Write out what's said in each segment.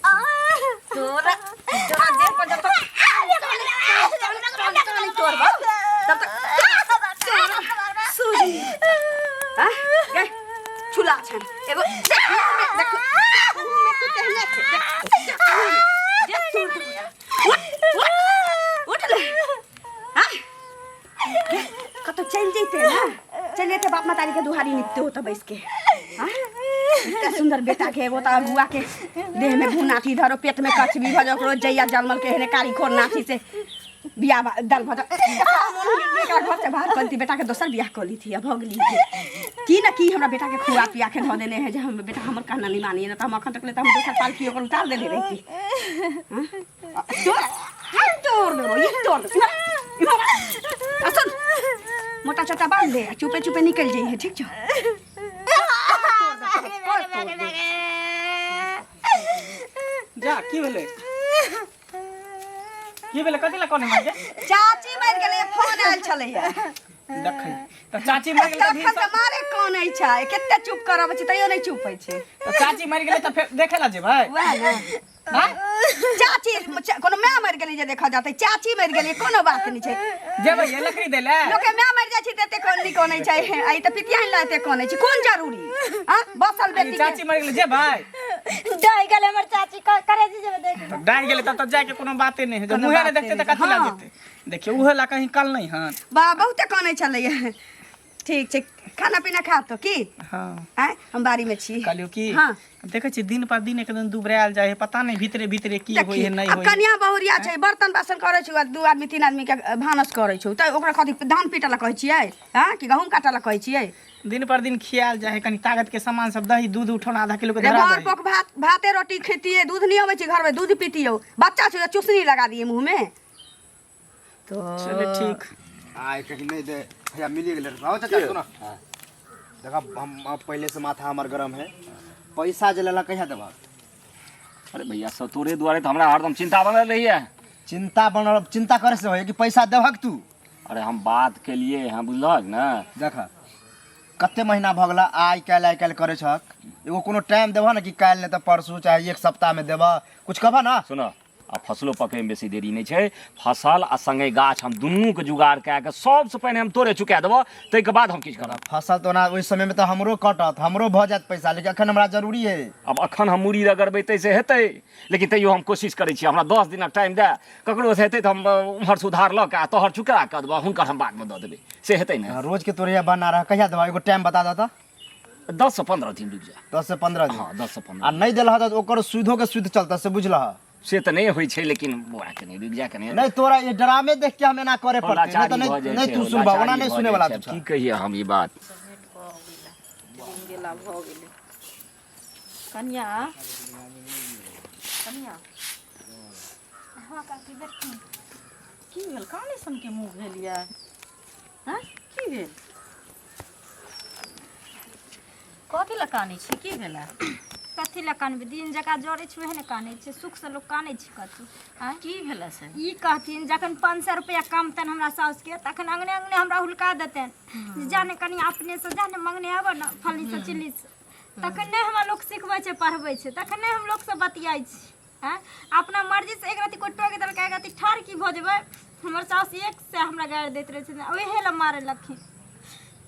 तोरा तोरा देह पर जब तक कान नहीं तोड़बौ तब तक तोरा सूजी हाँ गए छुला छन एगो देख मुँह में देख मुँह में तू तेहने छे देख देख मुँह में देख तू उठ उठ उठ ले हाँ कतौ चलि जैते ने चलि जैते बाप महतारी के दुहारी निपते होता बैस के हाँ? इतना सुंदर बेटा के एगो तऽ अगुआ के देह में घून नाथी धरो पेट में कछबी भऽ जाओ ओकरो जैया जनमल के हेने कारी खोर नाथी से बियाह दल भऽ जाओ एकरा घर से बाहर कर दी बेटा के दोसर बियाह कऽ ली थी अब भऽ गेली की न की हमरा बेटा के खुआ पिया के धऽ देने है जे हम बेटा हमर कहना नहीं मानिए ना तऽ हम अखन तक ले तऽ हम दोसर पालकी ओकर उतार देने रही हाँ? तोड़ तोड़ देबो ये तोड़ देबो इधर इधर आ सुन मोटा छोटा बांध दे आ चुपे चुपे निकल जाइए ठीक छो जा की भेलै की भेलै कथी लए कने मार चाची मरि गेलै फोन आयल छलैया देखै तऽ चाची मरि गेलै तऽ तखन तऽ मारे कानै छै कते चुप करबै छै तैयो नहि चुप होइ छै तऽ चाची मरि गेलै तऽ फेर देखै लए जेबै वएह ने आँय? चाची कोनो माय मरि गेली जे देखऽ जाते चाची मरि गेली कोनो बात नहि छै जेबै ये लकड़ी दै लए लोके माय मरि जाइ छै तऽ एते कोन नहि कानै छै आ ई तऽ पितियाइन लए एते कानै छै कोन जरूरी आ बसल ई बेटी के चाची मरि गेलै जेबै डहि गेलै हमर चाची करे जी जेबै देख तऽ डाहि गेलै तब तऽ जायके कोनो बाते नहि है जब कोनो मुँहे नहि बाते देखतै तऽ नहि। कथी लए हँ। जेतै देखियौ उहे लए कहीं कल नहि हन बा बहुते कानै छलैया ठीक छै खाना पीना खा तो की हाँ आँय हम बाड़ी में छी कहलियौ की हाँ देखै छी दिन पर दिन एकदम दुबरायल जाइ है पता नहि भीतरे भीतरे की होइ है नहि आब होइ है कनिया बहुरिया छै बर्तन बासन करै छौ आ दू आदमी तीन आदमी के भानस करै छौ तऽ ओकरा कथी धान पीटऽ लए कहै छियै हँ कि गहूँम काटऽ लए कहै छियै दिन पर दिन खियाल जाइ है कनी ताकत के सामान सब दही दूध उठौना आधा किलो के रे धरा भर दही पोख भात भाते रोटी खैतियै दूध नहि अबै छै घरमे दूध पीतियौ बच्चा छौ चुसनी लगा दियै मुँहमे तो चले ठीक आइ कहीं नहीं दे भैया मिली गेलै आओ चाचा सुनो देखा हम अब पहले से माथा हमर गरम है पैसा जे लेला कहिया देबा अरे भैया सब तोरे दुआरे तऽ हमरा हरदम चिंता बनल रहिए चिंता बनल चिंता करे से होय कि पैसा देबहक तू अरे हम बात केलिए हैं बुझलक ने देख कते महीना भऽ गेला आइ काल्हि आइ काल्हि करै छहक एगो कोनो टाइम देबह ने कि काल्हि नहि तऽ परसू चाहे एक सप्ताहमे देबह कुछ कहबह ना सुनऽ आ फसलो पकैमे बेसी देरी नहि छै फसल आ सङ्गे गाछ हम दुनूके जुगाड़ कए कऽ सबसँ पहिने हम तोरे चुका देबऽ ताहिके बाद हम किछु करब फसल तऽ ओना ओहि समयमे तऽ हमरो कटत हमरो भऽ जायत पैसा लेकिन अखन हमरा जरूरी है आब अखन हम मूड़ी रगड़बै ताहिसँ हेतै लेकिन तैयो हम कोशिश करै छी हमरा 10 दिनक टाइम दए ककरोसँ हेतै तऽ हम उम्हरसँ उधार लऽ कऽ आ तोहर चुका कऽ देबऽ हुनकर हम बादमे दऽ देबै से हेतै ने रोजके तोरे बना रह कहिया देबह एगो टाइम बता दह तऽ 10 से 15 दिन रुकि जा। 10 से 15 दिन? हँ, 10 से 15। आ नहि देलह तऽ ओकर सुधोके सुध चलतह से बुझलह। से तऽ नहि होइ छै, लेकिन बौआ कनि रुकि जा कनि। नहि, तोरा ई ड्रामे देख के हम एना करे पड़तै, नहि तऽ लाचारी भऽ नहि जाइ नहि छै, तू सुनबह ओना लाचारी नहि भऽ सुनै जाइ वाला छै। तू की कहियै हम ई बात। गेला भऽ गेलै। कनिया, कनिया। हँ काकी, बैठू। की भेल? काने सनके मुँह भेल यऽ? हँ, की भेल? कथी लए कानै छी? की भेलै? कथी लए कानबै? दिन जकाँ जरै छै ओहे ने कानै छै। सुखसँ लोक कानै छै कतहु? आँय? की भेलै से? ई कहथिन, जखन 500 रुपैआ कमतनि हमरा साउसके, तखन अङ्गने अङ्गने हमरा हुलका देतनि जे जा ने कनि अपनेसँ जा ने मङ्गने आबऽ ने फल्लीसँ चिल्लीसँ। तखन नहि हमरा लोक सिखबै छै, पढ़बै छै, तखन नहि हम लोकसँ बतियाइ छी। आँय, अपना मर्जीसँ एक रत्ती कोइ टोकि देलकै, एक रत्ती ठाढ़ की भऽ जेबै, हमर साउस एक से हमरा गारि दैत रहै छथिन। ओहे लए मारै लखिन।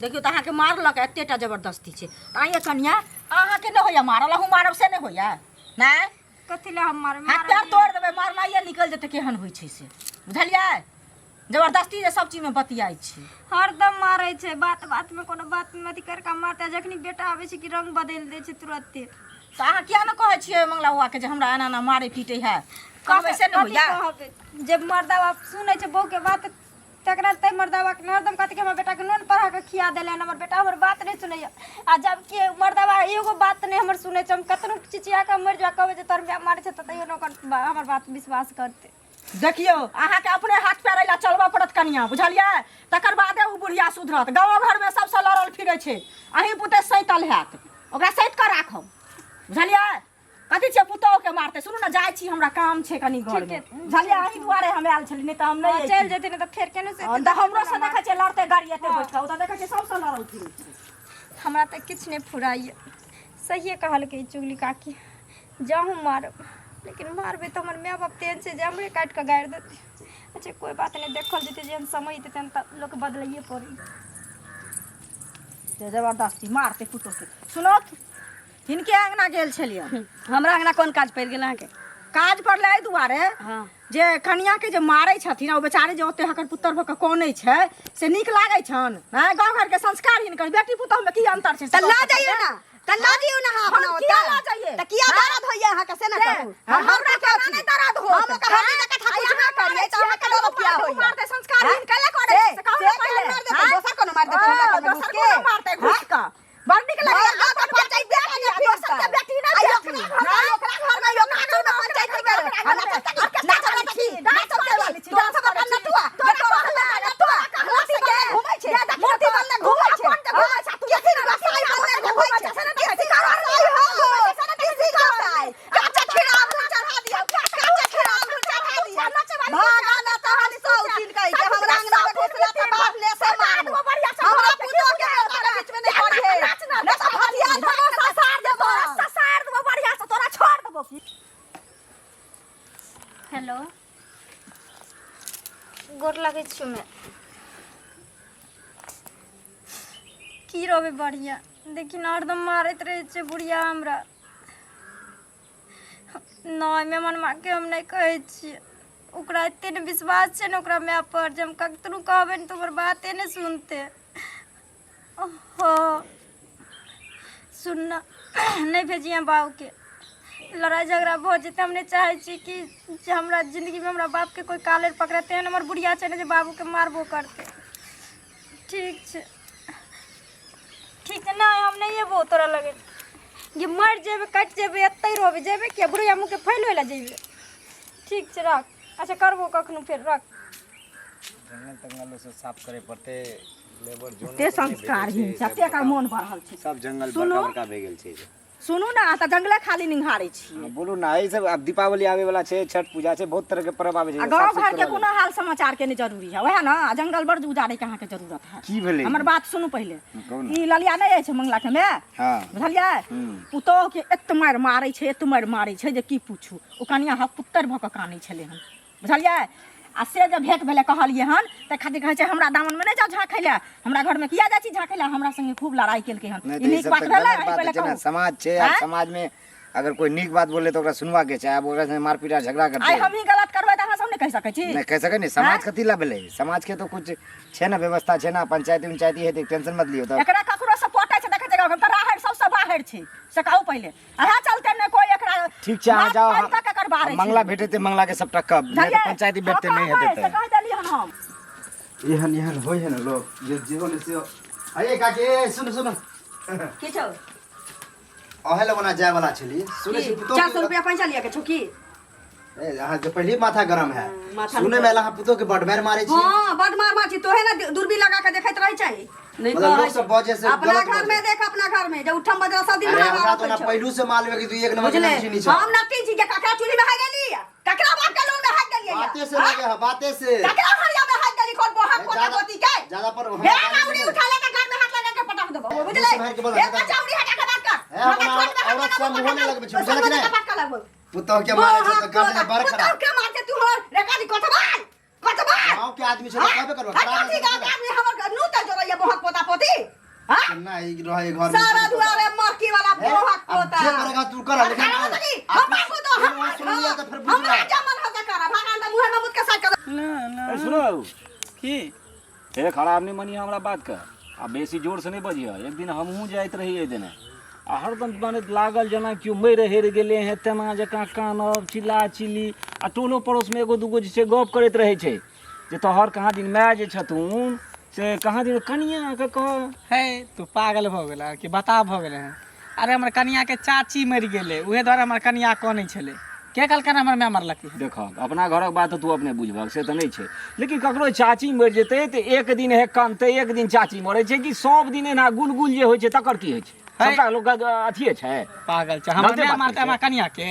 देखियौ तऽ अहाँके मारलक, एतेटा जबरदस्ती छै तऽ। आइए कनिया, अहाँके नहि होइया मारल? अहूँ मारब से नहि होइया नहि? कथी लए हम मारब? हाथ पैर तोड़ि देबै, मारनाइए निकलि जेतै। केहन होइ छै से बुझलियै? जबरदस्ती जे सब चीजमे बतियाइ छी। हरदम मारै छै, बात बातमे, कोनो बात मे अथी करिके मारतै। जखनी बेटा आबै छै कि रंग बदलि दै छै तुरत्ते। तऽ अहाँ किया ने कहै छियै मंगला बौआके जे हमरा एना एना मारै पीटै है? कहबै से नहि कथी होइया? कहबै? जे मर्दा बाप सुनै छै बहू के बात तकरा तै मर्दा बाप ने हरदम कहतै कि हमर बेटाके नून पढ़ा कऽ खिया देलनि, हमर बेटा हमर बात नहि सुनैया। आ जबकि मर्दा बाप एगो बात नहि हमर सुनै छै, हम कतनो चिचिया कऽ मरि जाउ, कहबै जे तोहर माय मारै छै, तऽ तैयो नहि ओकर हमर बात विश्वास करतै। देखियौ, अहाँके अपने हाथ पैर अइला चलबऽ पड़त कनिया, बुझलियै? तकर बादे ओ बुढ़िया सुधरत। गाँव घरमे सबसँ लड़ल फिरै छै, अहीं पुते सैतल हैत। ओकरा सैत कऽ राखब, बुझलियै? कथी छियै, पुतोहके मारतै। सुनू ने, जाइ छी, हमरा काम छै कनि घरमे, बुझलियै? अहीं दुआरे हम आयल छली, नहि तऽ हम नहि। चलि जेतै ने तऽ फेर केना से? तऽ हमरो से देखै छियै लड़तै गाड़ी एते बैठ कऽ। ओ तऽ देखै छियै सबसँ लड़ल फिरै छै। हमरा तऽ किछु नहि फुराइए। सहिए कहलकै ई चुगली काकी, जाहूँ मारब। लेकिन मारबै तऽ हमर माय बाप तेहन छै जे हमरे काटि कऽ गारि देतै। अच्छा कोइ बात नहि, देखल जेतै, जेहन समय एतै तेहन तऽ लोकके बदलैए पड़ै। से जबरदस्ती मारतै पुतोहके। सुनौथ, हिनके अङ्गना गेल छलियै। हमरा अङ्गना कोन काज पड़ि गेल अहाँके? काज पड़लै एहि दुआरे हँ जे कनियाके जे मारै छथिन आ ओ बेचारे जे ओते हकर पुत्र भऽ कऽ कनै छै, से नीक लागै छनि? आँय, गाँव घरके संस्कार हिनकर बेटी पुतोहमे की अन्तर छै? तऽ लऽ जइयौ ने, तऽ लऽ जइयौ ने अहाँ अपना हम ओतऽ। किया लऽ जइयै? तऽ किया दर्द होइया अहाँके से ने से, कहू। हम हमरा हमरा केना नहि दर्द होत? हम ओकर हड्डी जकाँ आइ ठाकुर अहाँ करियै तऽ मारै अहाँके छियै, दर्द किया मारतै, होइया? मारतै, संस्कार आँय? हिनके लए करै से छै, से कहू से ने केहन पहिले। मारि देतै? आँय? दोसर कोनो मारि देतै हमरा हँ, घरमे दोसर घुसि के? कोनो मारतै घुसि कऽ। बड़ नीक लगैया। घर अपन अपन पंचायत बेटी बेटी आ दोसर के बेटी नहि आइ बेटी। ओकरा घर में, ओकरा घर में, ओकरा घर में पंचायत करे। आ नाचब तक, नाचब तक छी, नाचब तक छी। तोरा सब अपन नटुआ, तोरा सब अपन नटुआ, मूर्ति बनले घूमै छै, मूर्ति बनले घूमै छै। किसी गोसाई बनले घूमै छै, किसी गोसाई हो, किसी गोसाई। काचा खीरा अमरूद चढ़ा दियौ, काचा खीरा अमरूद चढ़ा दियौ। भागा ना तहन सौतीन कहि के हमरा अंगना में घुसला तऽ बाप ने से मारबो। हमरा पुतोह के बेटा के बीच में नहीं पड़िहे, नहीं तऽ भथिया धरो ससार देबो। ससार देबो बढ़िया से, तोरा छोड़ देबो की। हेलो, गोर लगै छियौ माय। की रहबै बढ़िआँ, देखी ने हरदम मारैत रहै छै बुढ़िया हमरा। नहि, मेहमान माँके हम नहि कहै छियै। ओकरा एते ने विश्वास छै ने ओकरा माय पर जे हम ककरो कहबै ने तऽ ओकर बाते नहि सुनतै। हँ, सुन ने, नहि भेजिहे बाबूके, लड़ाइ झगड़ा भऽ जेतै। हम नहि चाहै छी कि जे हमरा जिन्दगीमे हमरा बापके कोइ कालर पकड़ै। तेहन हमर बुढ़िया छै ने जे बाबूके मारबो करतै। ठीक छै, ठीक छै। नहि, हम नहि अयबो तोरा लगे। जे मरि जेबै, कटि जेबै, एतहि रहबै। जेबै किया बुढ़िया मुँहके फैल होय लए जेबै? ठीक छै, रख। अच्छा, करबो कखनो फेर, रख। जंगल तंगल सब साफ करे पड़ते, लेबर जोन एते संस्कारहीन छै, एते एकर मोन बढ़ल छै। सब जंगल सुनू। बड़का बड़का भए गेल छै। सुनू ने, तऽ जंगले खाली निंघारै छियै। हाँ, बोलू ना। ई सब आब दीपावली आवे वाला छै, छठ पूजा छै, बहुत तरह के पर्व आवे छै। आ साफ गाँव सुफ घर के करवा कोनो हाल समाचार के नहि जरूरी है, वएह ने। आ जंगल बड़ उजाड़े के अहाँके जरूरत है। की भेलै? हमर बात सुनू पहिले। कहू ने। ई ललिया नहि अछि मंगला के माय? हाँ। बुझलियै? हम्म। पुतोह के एत मारि मारै छै, एत मारि मारै छै जे की पूछू। ओ कनिया हक पुत्तर भऽ कऽ कानै छलै हन, बुझलियै? आ से जे भेंट भेलै, कहलियै हन तऽ खातिर कहै छै हमरा दामनमे नहि जाउ झाँकै लए, हमरा घरमे किया जाइ छी झाँकै लए। हमरा संगे खूब लड़ाइ केलकै हन। नहि ई तऽ ई नीक सब बात तऽ भेलै? गलत एहि बात पहिले छै ने। कहू। समाज छै, आब आँय? समाज में अगर कोई नीक बात बोले तऽ ओकरा सुनवा के छै। आब ओकरा संगे मारपीट आ झगड़ा करते आइ हमही गलत करबै तऽ अहाँ सब नहि कहि सकै छी? नहि कहि सकै ने। समाज आँय? कथी ला भेलै? समाज के तो कुछ छै ने, व्यवस्था छै ने, पंचायती उंचायती हेतै, टेंशन मत लियौ। तऽ एकरा ककरो से पटै छै? देखै छै हम तऽ राहरि सबसँ बाहर छै, से कहू पहिले। अहाँ चलते ने कोई एकरा ठीक छै, अहाँ भात जाओ। पानि तक एकर बारै हम मंगला छै। भेटेतै, मंगला के सबटा कब नहि तऽ बुझलियै? पंचायती भेटतै, हँ, नहि कहबै, हेतै से तऽ कहि देलियै हन हम। एहन एहन होइ है ने लोग जे जीवन से। अरे काकी, ए सुन सुन। की छौ? अहे लग ओना जाय वाला छली, सुनै छी पुतोह 400 रुपया पैसा लिया के छौ की? ए, अहाँ के पहले माथा गरम है। माथा सुनै में आयल अहाँ पुतोह के बड मारि मारै छी। हाँ, बड मार मार छी। तोहे ने दूरबीन लगा के देखैत रहै छै। नहीं मतलब लोग कहै सब छै। बजै से अपना गलत घर में बजै। देख, अपना घर में जब उठम बजरा सब दिन अरे हमरा हमरा तो आवत ना छौ। पहलू से मालूम है कि तू एक नंबर के बुझले? नमकीनी छौ। हम नमकीन छी जे ककरा चूल्ही में हाइ गेली, ककरा बाप के लोन में हाइ गेलियै? बाते से लगे है, बाते से। ककरा हरिया में हाइ गेली? कोन बोहा ए, पोता ज्यादा- पोती के ज्यादा पर हे हमरा गाली आउरी नहीं उठा ले के घर में हाथ लगा के पटक देबो, बुझले? मुँह से मारि के बोला, हे ज्यादा- बच्चा उड़ी हटा के बात कर। ए, हमरा हमरा छोट में हाथ औरत लगा सब के मुँह नहीं पटक लगबै छै, देबो, बुझलक सब नहि? पटका लगबो। पुतोह के मारे छै तऽ बोहा गाली बड़ पुतोह खराब। के मारते तू हमर रेकादी कटबाल कटबाल। गाँव के आदमी छै तऽ कहबे करबो, हाँ, खराब कथी गाँव के आदमी? हमर नू तऽ जोड़ैया बोहक पोता पोती। हाँ? केना ई रहे घर में? सारा दुआरे मरकी वाला ए, बोहक अब पोता। जे करेगा तू कर, लेकिन खाना बना दी, आप हम बाबू तो एक हम बार सुन लिया तऽ फिर बुझ हमरा ला। जमन हो कर भगवान तऽ मुँहे में मुत के साथ कर। ना ना। ए, सुनो। की? हे, खराब नहीं मनिया हमरा बात के, आ बेसी जोर से नहीं बजिह। एक दिन हमहूँ जाइत रही एहि दिने, आ हरदम माने लागल जेना केओ मरि हेर गेलै हेँ तेना जकाँ कानब चिल्ला चिल्ली। आ टोलो पड़ोसमे एगो दूगो जे छै गप करैत रहै छै जे तोहर कहाँ दिन माय जे छथुन से कहाँ दिन कनियाँके कह। हे, तू पागल भऽ गेला कि बता भऽ गेलै हँ? अरे हमर कनियाके चाची मरि गेलै, उहे दुआरे हमर कनिया कनै छलै। के कहलकै हमर माय मरलकै? देखहक, अपना घरक बात तऽ तू अपने बुझबहक, से तऽ नहि छै, लेकिन ककरो चाची मरि जेतै तऽ एक दिन हे कनतै, एक दिन चाची मरै छै कि सब दिन एना गुलगुल जे होइ छै तकर की होइ छै? है। सबटा लोक अथिए छै। पागल छै, हमर गलते माय बात मारतै कहै हमरा छै। कनियाके?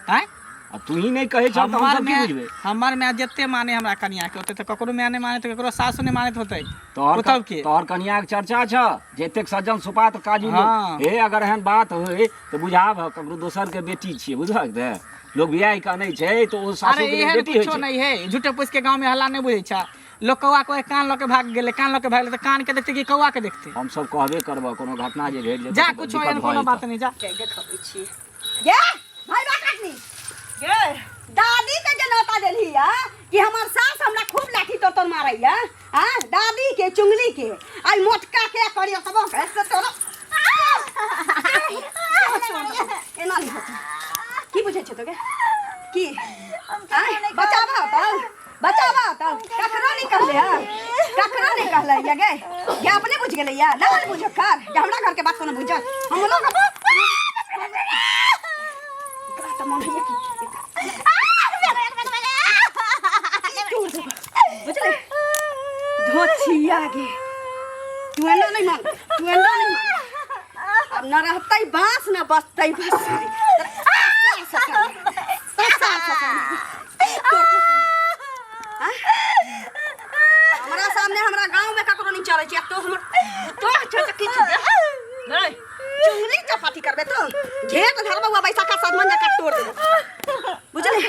आँय? आ तू ही नहि कहै छह तऽ हमर हमसब की माय बुझबै? हमर माय जते माने हमरा कनियाके ओते तऽ ककरो माय नहि मानैत, ककरो सासु नहि मानैत होतै तोहर पुतहु के। तोहर कनियाके चर्चा छ जे एतेक सज्जन सुपात्र काजू लोक। हाँ। हे, अगर एहन बात होय तऽ बुझाब ककरो दोसर के बेटी छियै, बुझलक ने? लोग बियाह के अनै छै तऽ ओ अरे सासु के एहन बेटी होइ कुछो छै नहीं है झूठे पूछ के गांव में हल्ला नहीं बुझै छै लोग कौआ को कान लऽ के भाग गेलै कान लऽ के भाग गेलै तऽ कान के देखते कि कौआ के देखते हम सब कहबे करबह कोनो घटना जे घटि जेतै जा तऽ कुछो दिक्कत एहन भऽ कोनो बात जेतौ। नहीं जा देखबै छी गे भाई बा काटनी गे दादी के जे नौता देलही या कि हमर सास हमरा खूब लाठी तोड़ तोड़ मारैया हां दादी के चुंगली के आई मोटका के करियो सब से तोरो एना नहीं होता की बुझै छै तोके की आँय, बचाबा तब बचाबा तब ककरो नहीं कहले हँ ककरो नहीं कहले या गे गे अपने बुझ गेलै या ना बुझ कर जे हमरा घर के बात कोनो बुझत हम लोग एकरा तऽ मन होइया कि बुझले धोछिया गे तू एना नहीं मान तू एना नहीं मान अब न रहतै बाँस न बचतै बस हमरा सामने हमरा गांव में ककरो नहीं चलै छै आ तो हमर तो छै तऽ किछु दे नहीं चुंगली चपाती करबे तो घेट धरबा हुआ बैसाखा सदमन जकाँ तोड़ देबो बुझले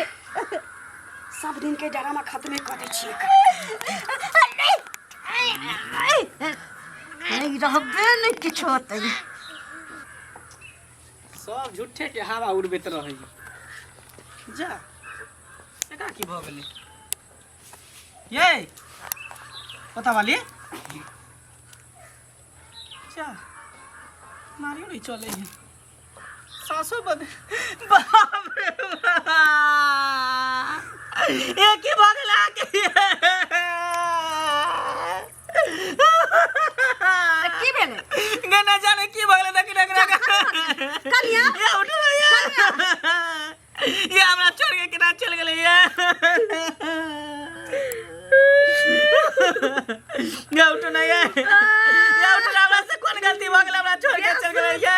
सब दिन के डरामा खत्मे कऽ दै छियै नहि रहबे नहि किछु होतै सब झूठे के हवा उड़बैत रहै जा एकरा की भऽ गेलै ये पता वाली जा मारियो नहीं चले है सासो बद बाप रे बाप ये की भऽ गेल अहाँके की भेलै गे ना जाने की भऽ गेलै देखी देखी कनिया ये उठो ना ये ये हमरा छोड़ के केना चल गेलै ये ये उठो ना ये ये उठो ना हमरा से कोन गलती भऽ गेलै हमरा छोड़ के चल गेलै ये